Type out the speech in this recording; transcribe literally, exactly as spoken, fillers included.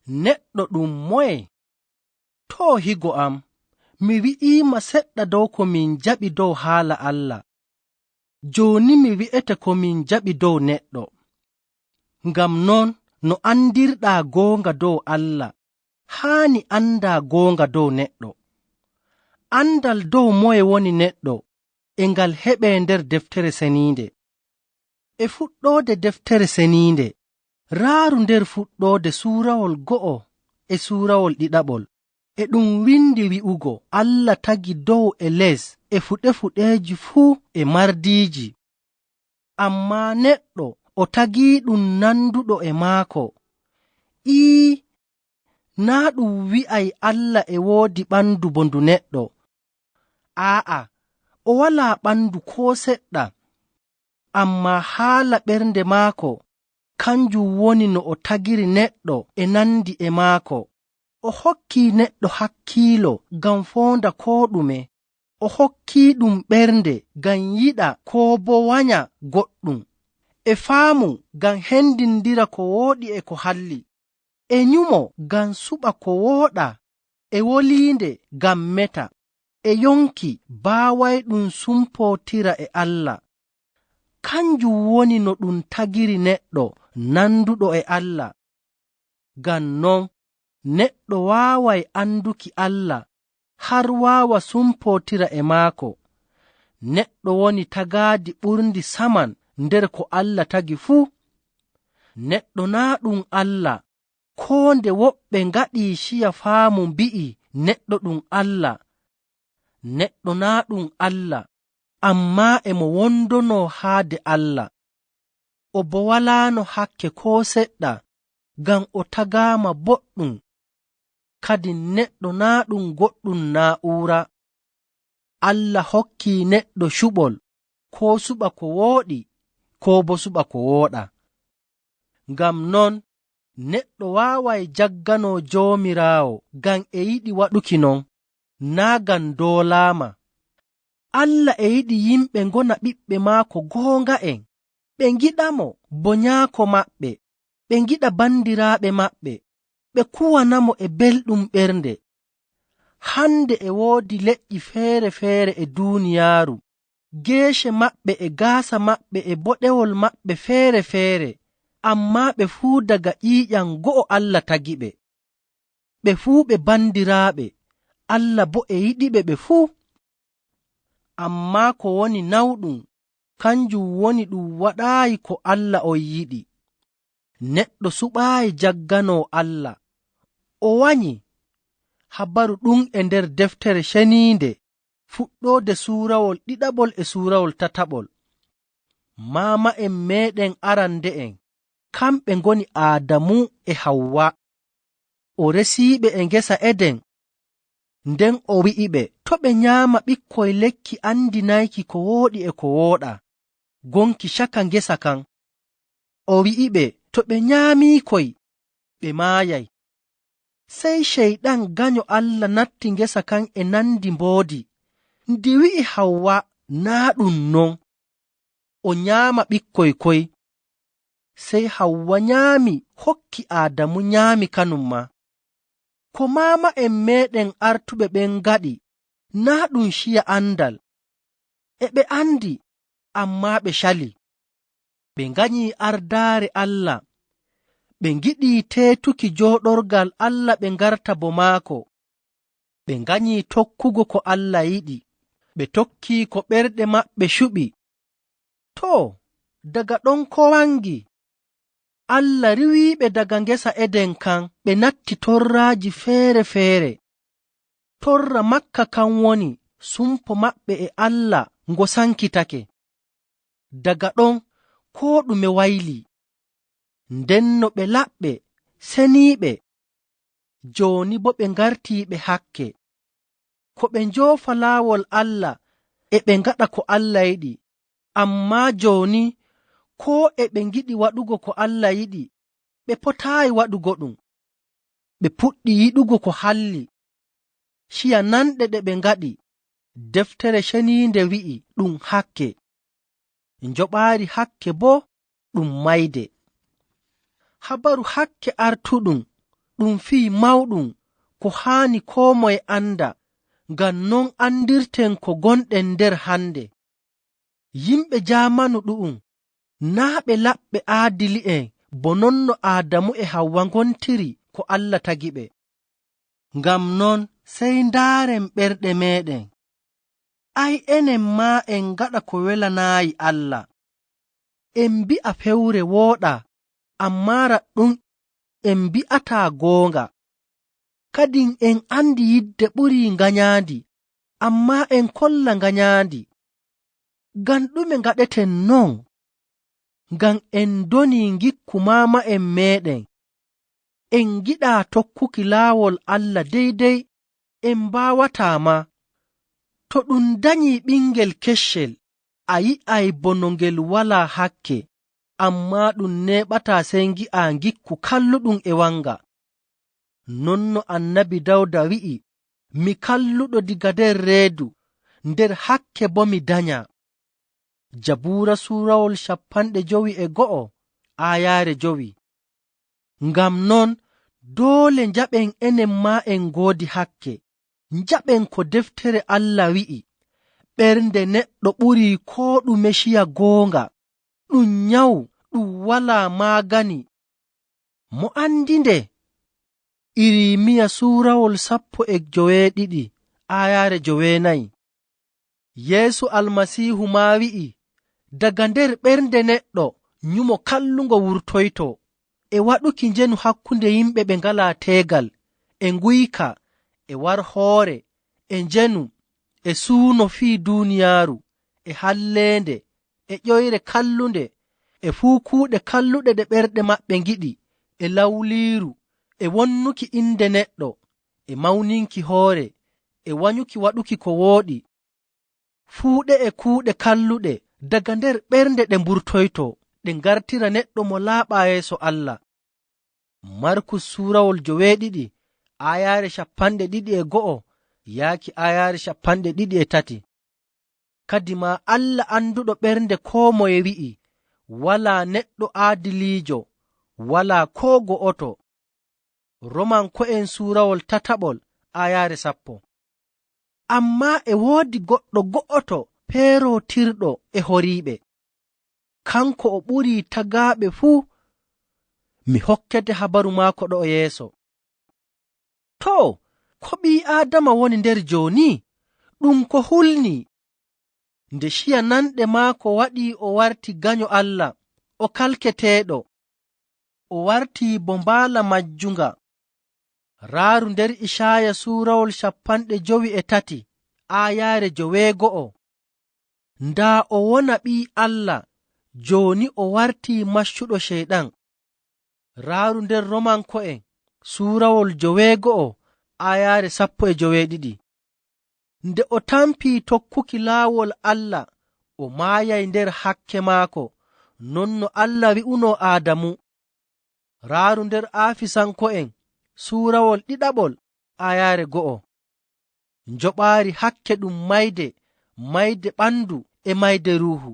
Neɗɗo ɗum moye? Too, higo am, mi wi'iima seɗɗa dow ko min jaɓi dow haala Allah. Jooni mi wi'ete ko min jaɓi dow neɗɗo. Ngam non no anndirɗaa goonga dow Allah, haani anndaa goonga dow neɗɗo. Anndal dow moye woni neɗɗo, e ngal heɓee nder Deftere Seniinde. E fuɗɗoode Deftere Seniinde, raaru nder fuɗɗoode suurawol go'o e suurawol ɗiɗaɓol. E ɗum windi wi'ugo, Allah tagi dow e les e fuɗe-fuɗeeji fuu e mardiiji. Ammaa neɗɗo, o tagii ɗum nanduɗo e maako. Ii, naa ɗum wi'ay Allah e woodi ɓandu bo ndu neɗɗo. Aa'a, o walaa ɓandu koo seɗɗa. Ammaa haala ɓernde maako, kanjum woni no o tagiri neɗɗo e nandi e maako. O hokkii neɗɗo hakkiilo ngam foonda koo ɗume. O hokkii ɗum ɓernde ngam yiɗa koo bo wanya goɗɗum. E faamu ngam hendindira ko wooɗi e ko halli. E nyumo ngam suɓa ko wooɗa. E woliinde ngam meta. E yonki baawayɗum sumpootira e Allah. Kanjum woni no ɗum tagiri neɗɗo nanduɗo e Allah. Ngam non, neɗɗo waaway anduki Allah, har waawa sumpootira e maako. Neɗɗo woni tagaadi ɓurndi saman nder ko Allah tagi fuu. Neɗɗo naa ɗum Allah, koo nde woɓɓe ngaɗii ciya faamu mbi'i neɗɗo ɗum Allah. Neɗɗo naa ɗum Allah, ammaa e mo wondonoo haade Allah. O bo walaano hakke koo seɗɗa, ngam o tagaama boɗɗum. Kadin neɗɗo naa ɗum goɗɗum naa'uura. Allah hokkii neɗɗo cuɓol, koo suɓa ko wooɗi, koo bo suɓa ko wooɗa. Ngam non, neɗɗo waaway jagganoo Joomiraawo ngam e yiɗi waɗuki non, naa ngam doolaama. Allah e yiɗi yimɓe ngona ɓiɓɓe maako goonga'en, ɓe ngiɗamo bo nyaako maɓɓe, ɓe ngiɗa bandiraaɓe maɓɓe, ɓe kuwanamo e belɗum ɓernde. Hande e woodi leƴƴi feere-feere e duuniyaaru, geece maɓɓe e gaasa maɓɓe e boɗewol maɓɓe feere-feere, ammaa ɓe fuu daga ƴiiƴam go'o Allah tagiɓe. Ɓe fuu ɓe bandiraaɓe, Allah bo e yiɗiɓe ɓe fuu. Ammaa ko woni nawɗum, kanjum woni ɗum waɗaayi ko Allah on yiɗi. Neɗɗo suɓaayi jagganoo Allah. O wanyi. Habaru ɗum e nder Deftere Ceniinde, fuɗɗoode suurawol ɗiɗaɓol e suurawol tataɓol. Maama'en meeɗen arande'en, kamɓe ngoni Aadamu e Hawwa. O resiiɓe e ngesa Eden. Nden o wi'iɓe, to ɓe nyaama ɓikkoy lekki andinayki ko wooɗi e ko wooɗaa, gonki caka ngesa kan. O wi'iɓe, to ɓe nyaamii koy, ɓe maayay. Sey Ceyɗan ganyo Allah natti ngesa kan e nandi mboodi. Ndi wi'i Hawwa, naa ɗum non. O nyaama ɓikkoy koy. Sey Hawwa nyaami, hokki Aadamu nyaami kanum maa. Ko maama'en meeɗen artuɓe ɓen ngaɗi, naa ɗum ciya andal. E ɓe andi, ammaa ɓe cali. Ɓe nganyi ardaare Allah. Ɓe ngiɗi teetuki jooɗorgal Allah ɓe ngarta bo maako. Ɓe nganyi tokkugo ko Allah yiɗi. Ɓe tokki ko ɓerɗe maɓɓe cuɓi. Too, daga ɗon ko wangi? Allah riiwiɓe daga ngesa Eden kan, ɓe natti torraaji feere-feere. Torra makka kan woni sumpo maɓɓe e Allah ngo sankitake. Daga ɗon koo ɗume waylii. Ndenno ɓe laɓɓe, seniiɓe. Jooni bo ɓe ngartii ɓe hakke. Ko ɓe njoofa laawol Allah e ɓe ngaɗa ko Allah yiɗi. Ammaa jooni, koo e ɓe ngiɗi waɗugo ko Allah yiɗi, ɓe potaayi waɗugo ɗum. Ɓe puɗɗi yiɗugo ko halli. Ciya nanɗe ɗe ɓe ngaɗi, Deftere Ceniinde wi'i ɗum hakke. Njoɓaari hakke bo ɗum mayde. Habaru hakke artuɗum, Ɗum fii mawɗum ko haani koo moye annda, ngam non anndirten ko gonɗen nder hannde. Yimɓe jaamanu ɗu'um naa' ɓe laɓɓe aadili'en bo non no Aadamu e Hawwa ngontiri ko Allah tagiɓe. Ngam non, sey ndaaren ɓerɗe meeɗen. Ay, enen maa en ngaɗa ko welanaayi Allah. En mbi'a fewre wooɗaa, ammaa raɗɗum en mbi'ataa goonga. Kadin en andi yidde ɓurii nganyaandi, ammaa en kolla nganyaandi. Ngam ɗume ngaɗeten non? Ngam en ndonii ngikku maama'en meeɗen. En ngiɗaa tokkuki laawol Allah dey-dey, en mbaawataa maa. To ɗum danyii ɓingel keccel, a yi'ay bono ngel walaa hakke, ammaa ɗum neeɓataa sey ngi'aa ngikku kalluɗum e wanga. Non no Annabi Dawda wi'i, "Mi kalluɗo diga nder reedu, nder hakke boo mi danyaa." Jabuura suurawol cappanɗe jowi e go'o, aayaare jowi. Ngam non, doole njaɓen enen maa en ngoodi hakke. Njaɓen ko deftere Allah wi'i, "Ɓernde neɗɗo ɓurii koo ɗume ciya goonga. Ɗum nyawu, ɗum walaa maagani." Mo andi nde? Irimiya suurawol sappo e joweeɗiɗi, aayaare joweenayi. Yeesu Almasiihu maa wi'i, "Daga nder ɓernde neɗɗo nyumo kallungo wurtoyto, e waɗuki njenu hakkunde yimɓe ɓe ngalaa teegal, e nguyka, e warhoore, e njenu, e suuno fii duuniyaaru, e halleende, e ƴoyre kallunde, e fuu kuuɗe kalluɗe ɗe ɓerɗe maɓɓe ngiɗi, e lawliiru, e wonnuki inde neɗɗo, e mawninki hoore, e wanyuki waɗuki ko wooɗi." Fuu ɗe'e kuuɗe kalluɗe daga nder ɓernde ɗe mburtoyto, ɗe ngartira neɗɗo mo laaɓaa yeeso Allah. Markus suurawol joweeɗiɗi, aayaare cappanɗe ɗiɗi e go'o yaaki aayaare cappanɗe ɗiɗi e tati. Kadimaa Allah annduɗo ɓernde koo moye wi'i, "Walaa neɗɗo aadiliijo, walaa koo go'oto." Romanko'en suurawol tataɓol, aayaare sappo. Ammaa e woodi goɗɗo go'oto peerootirɗo e horiiɓe. Kanko o ɓurii tagaaɓe fuu. Mi hokkete habaru maako ɗo'o yeeso. Too, ko ɓii Aadama woni nder jooni? Ɗum ko hulnii. Nde ciya nanɗe maako waɗii o warti ganyo Allah, o kalketeeɗo. O wartii bo mbaala majjunga. Raaru nder Icaaya suurawol cappanɗe jowi e tati, aayaare joweego'o. Ndaa o wona ɓii Allah, jooni o wartii maccuɗo Ceyɗan. Raaru nder Romanko'en, suurawol joweego'o, aayaare sappo e joweeɗiɗi. Nde o tampii tokkuki laawol Allah, o maayay nder hakke maako, non no Allah wi'unoo Aadamu. Raaru nder Aafisanko'en, suurawol ɗiɗaɓol, aayaare go'o. Njoɓaari hakke ɗum mayde, mayde ɓandu e mayde ruuhu.